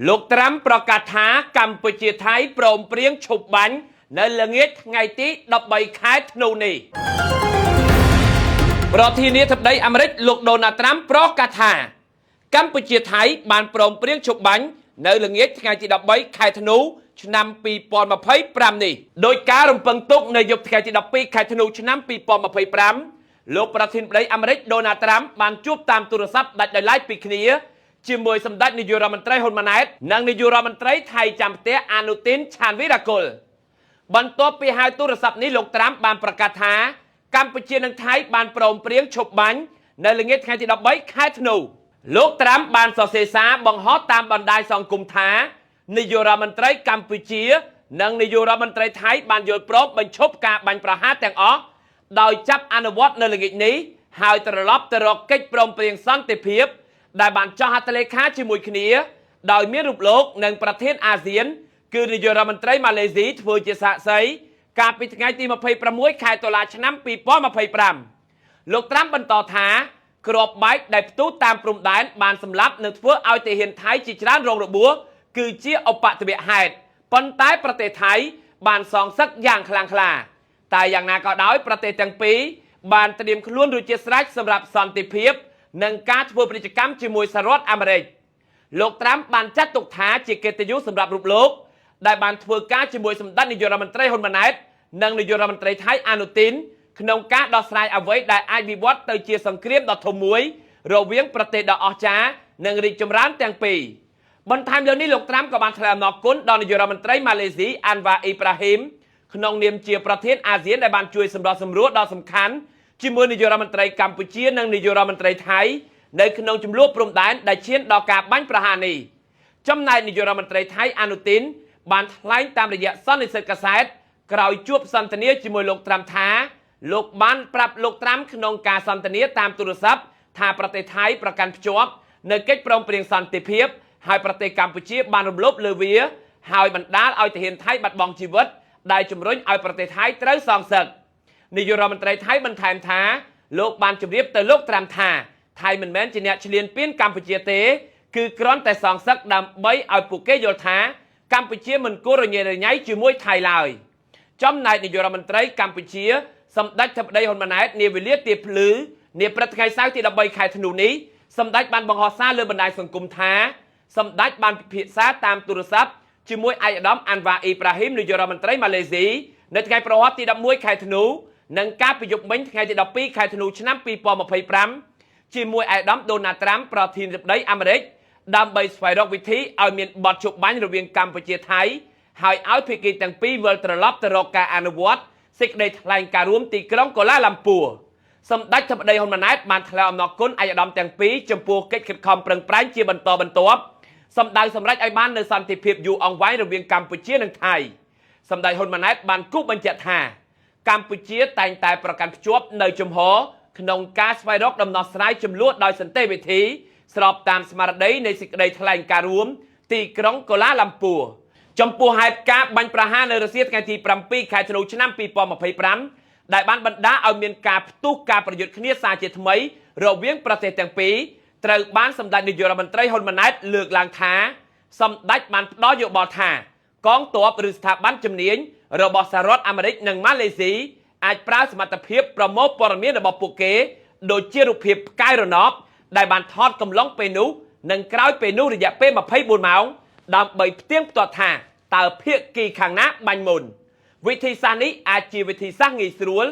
លោកត្រាំប្រកាសថាកម្ពុជាថៃព្រមព្រៀងឈប់បាញ់នៅល្ងាចថ្ងៃទី13ខែធ្នូនេះប្រធានាធិបតីអាមេរិកលោកដូណាល់ត្រាំប្រកាសថាកម្ពុជាថៃបានព្រមព្រៀងឈប់បាញ់នៅល្ងាចថ្ងៃទី13ខែធ្នូឆ្នាំ2025នេះដោយការរំពឹងទុកនៅយប់ថ្ងៃទី12ខែធ្នូឆ្នាំ2025លោកប្រធានាធិបតីអាមេរិកដូណាល់ត្រាំបានជួបតាមទូរស័ព្ទដាច់ដោយឡែកពីគ្នាជាមួយសម្ដេចនាយករដ្ឋមន្ត្រីហ៊ុនម៉ាណែតនិងនាយករដ្ឋមន្ត្រីថៃចាំផ្ទះអានុទីនឆានវីរ៉ាគុលបន្ទាប់ពីហៅទូរស័ព្ទនេះលោកត្រាំបានប្រកាសថាកម្ពុជានិងថៃបានព្រមព្រៀងឈប់បាញ់នៅល្ងាចថ្ងៃទី13ខែធ្នូលោកត្រាំបានសរសេរសារបង្ហោះតាមបណ្ដាញសង្គមថានាយករដ្ឋមន្ត្រីកម្ពុជានិងនាយករដ្ឋមន្ត្រីថៃបានយល់ព្រមបញ្ឈប់ការបាញ់ប្រហារទាំងអស់ដោយចាប់អនុវត្តនៅល្ងាចនេះហើយត្រឡប់ទៅរកកិច្ចព្រមព្រៀងសន្តិភាពដែលបានចុះហត្ថលេខាជាមួយគ្នាដោយមានរូបលោកនិងប្រធានអាស៊ានគឺនាយករដ្ឋមន្ត្រីម៉ាឡេស៊ីធ្វើជាសាក្សីកាលពីថ្ងៃទី26ខែតុលាឆ្នាំ2025លោកត្រាំបន្តថាគ្រាប់បែកដែលផ្ទុះតាមព្រំដែនបានសម្លាប់និងធ្វើឲ្យទាហានថៃជាច្រើនរងរបួសគឺជាឧបទ្ទវហេតុប៉ុន្តែប្រទេសថៃបានសងសឹកយ៉ាងខ្លាំងក្លាតែយ៉ាងណាក៏ដោយប្រទេសទាំងពីរបានត្រៀមខ្លួនរួចជាស្រេចសម្រាប់សន្តិភាពនិងការធ្វើពាណិជ្ជកម្មជាមួយសហរដ្ឋអាមេរិកលោកត្រាំបានចាត់ទុកថាជាកិត្តិយសសម្រាប់រូបលោកដែលបានធ្វើការជាមួយសម្ដេចនាយករដ្ឋមន្ត្រីហ៊ុនម៉ាណែតនិងនាយករដ្ឋមន្ត្រីថៃអានុទីនក្នុងការដោះស្រាយអ្វីដែលអាចវិវត្តទៅជាសង្គ្រាមដ៏ធំមួយរវាងប្រទេសដ៏អស្ចារ្យនិងរីកចម្រើនទាំងពីរបន្ថែមលើនេះលោកត្រាំក៏បានថ្លែងអំណរគុណដល់នាយករដ្ឋមន្ត្រីម៉ាឡេស៊ីអាន់វ៉ាអ៊ីប្រាហ៊ីមក្នុងនាមជាប្រធានអាស៊ានដែលបានជួយសម្របសម្រួលដ៏សំខាន់ជាមួយនាយករដ្ឋមន្ត្រីកម្ពុជានិងនាយករដ្ឋមន្ត្រីថៃនៅក្នុងចំនួនព្រំដែនដែលឈានដល់ការបាញ់ប្រហារនេះចំណែកនាយករដ្ឋមន្ត្រីថៃអានុទីនបានថ្លែងតាមរយៈសន្និសីទកាសែតក្រោយជួបសន្ទនាជាមួយលោកត្រាំថាលោកបានប្រាប់លោកត្រាំក្នុងការសន្ទនាតាមទូរស័ព្ទថាប្រទេសថៃប្រកាន់ភ្ជាប់នៅកិច្ចព្រមព្រៀងសន្តិភាពហើយប្រទេសកម្ពុជាបានរំលោភលើវាហើយបណ្ដាលឲ្យទាហានថៃបាត់បង់ជីវិតដែលជំរុញឲ្យប្រទេសថៃត្រូវសងសឹកនាយករដ្ឋមន្ត្រីថៃបន្ថែមថាលោកបានជម្រាបទៅលោកត្រាំថាថៃមិនមែនជាអ្នកឈ្លានពានកម្ពុជាទេគឺគ្រាន់តែសងសឹកដើម្បីឲ្យពួកគេយល់ថាកម្ពុជាមិនគួររញ៉េរញ៉ៃជាមួយថៃឡើយចំណែកនាយករដ្ឋមន្ត្រីកម្ពុជាសម្ដេចធិបតីហ៊ុនម៉ាណែតនាវេលាទាភ្លឺនាព្រឹកថ្ងៃសៅរ៍ទី13ខែធ្នូនេះសម្ដេចបានបង្ហោះសារលើបណ្ដាញសង្គមថាសម្ដេចបានពិភាក្សាតាមទូរស័ព្ទជាមួយឯកឧត្តមអាន់វ៉ាអ៊ីប្រាហ៊ីមនាយករដ្ឋមន្ត្រីម៉ាឡេស៊ីនៅថ្ងៃប្រហ័សទី11ខែធ្នូនិងការប្រយុទ្ធមិញថ្ងៃទី12ខែធ្នូឆ្នាំ2025ជាមួយឯកឧត្តមដូណាល់ត្រាំប្រធានាធិបតីអាមេរិកដើម្បីស្វែងរកវិធីឲ្យមានបទជប់បាញ់រវាងកម្ពុជាថៃហើយឲ្យភាគីទាំងពីរវិលត្រឡប់ទៅរកការអនុវត្តសេចក្តីថ្លែងការណ៍រួមទីក្រុងកូឡាឡាំពួរសម្ដេចធិបតីហ៊ុនម៉ាណែតបានថ្លែងអំណរគុណឯកឧត្តមទាំងពីរចំពោះកិច្ចខិតខំប្រឹងប្រែងជាបន្តបន្ទាប់សម្ដៅសម្រេចឲ្យបាននូវសន្តិភាពយូរអង្វែងរវាងកម្ពុជានិងថៃសម្ដេចហ៊ុនម៉ាណែតបានគូសបញ្ជាក់ថាកម្ពុជាតែងតែប្រកាន់ភ្ជាប់នៅជំហរក្នុងការស្វែងរកដំណោះស្រាយចំនួនដោយសន្តិវិធីស្របតាមស្មារតីនៃសេចក្តីថ្លែងការណ៍រួមទីក្រុងកូឡាឡាំពួរចំពោះហេតុការណ៍បាញ់ប្រហារនៅរុស្ស៊ីថ្ងៃទី7ខែធ្នូឆ្នាំ2025ដែលបានបណ្ដាលឲ្យមានការផ្ទុះការប្រយុទ្ធគ្នាសាជាថ្មីរវាងប្រទេសទាំងពីរត្រូវបានសម្ដេចនាយករដ្ឋមន្ត្រីហ៊ុនម៉ាណែតលើកឡើងថាសម្ដេចបានផ្ដល់យោបល់ថាកងទ័ពឬស្ថាប័នជំនាញរបស់សហរដ្ឋអាមេរិកនិងម៉ាឡេស៊ីអាចប្រើសមត្ថភាពប្រមូលព័ត៌មានរបស់ពួកគេដូចជារូបភាពផ្កាយរណបដែលបានថតកំឡុងពេលនោះនិងក្រោយពេលនោះរយៈពេល24ម៉ោងដើម្បីផ្ទៀងផ្ទាត់ថាតើភាគីខាងណាបាញ់មុនវិធីសាស្ត្រនេះអាចជាវិធីសាស្ត្រងាយស្រួល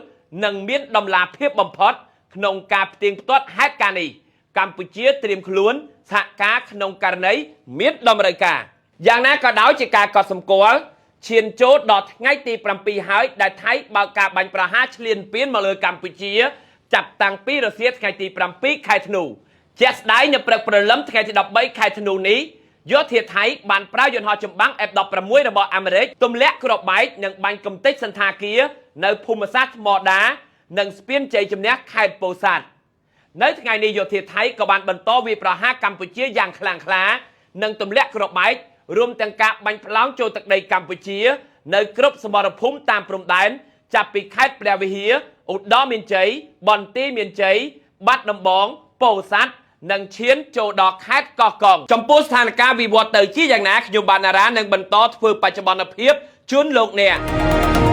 និងមានតម្លាភាពបំផុតក្នុងការផ្ទៀងផ្ទាត់ហេតុការណ៍នេះកម្ពុជាត្រៀមខ្លួនសហការក្នុងករណីមានតម្រូវការយ៉ាងណាក៏ដោយជាការកត់សម្គាល់ឈានចូលដល់ថ្ងៃទី7ហើយដែលថៃបើកការបាញ់ប្រហារឈ្លានពានមកលើកម្ពុជាចាប់តាំងពីរសៀលថ្ងៃទី7ខែធ្នូជាក់ស្ដែងនៅព្រឹកព្រលឹមថ្ងៃទី13ខែធ្នូនេះយោធាថៃបានប្រើយន្តហោះចម្បាំង F-16 របស់អាមេរិកទម្លាក់គ្រាប់បែកនិងបាញ់កំទេចសន្តាគារនៅភូមិសាស្ត្រថ្មដានិងស្ពានជ័យជំនះខេត្តពោធិ៍សាត់នៅថ្ងៃនេះយោធាថៃក៏បានបន្តវាយប្រហារកម្ពុជាយ៉ាងខ្លាំងក្លានិងទម្លាក់គ្រាប់បែករួមទាំងការបាញ់ប្លោងចូលទឹកដីកម្ពុជានៅគ្រប់សមរភូមិតាមព្រំដែនចាប់ពីខេត្តព្រះវិហារឧត្តរមានជ័យបន្ទាយមានជ័យបាត់ដំបងពោធិ៍សាត់ និងឈានចូលដល់ខេត្តកោះកុងចំពោះស្ថានភាពវិវត្តទៅជាយ៉ាងណាខ្ញុំបាទណារ៉ានឹងបន្តធ្វើបច្ចុប្បន្នភាពជូនលោកអ្នក។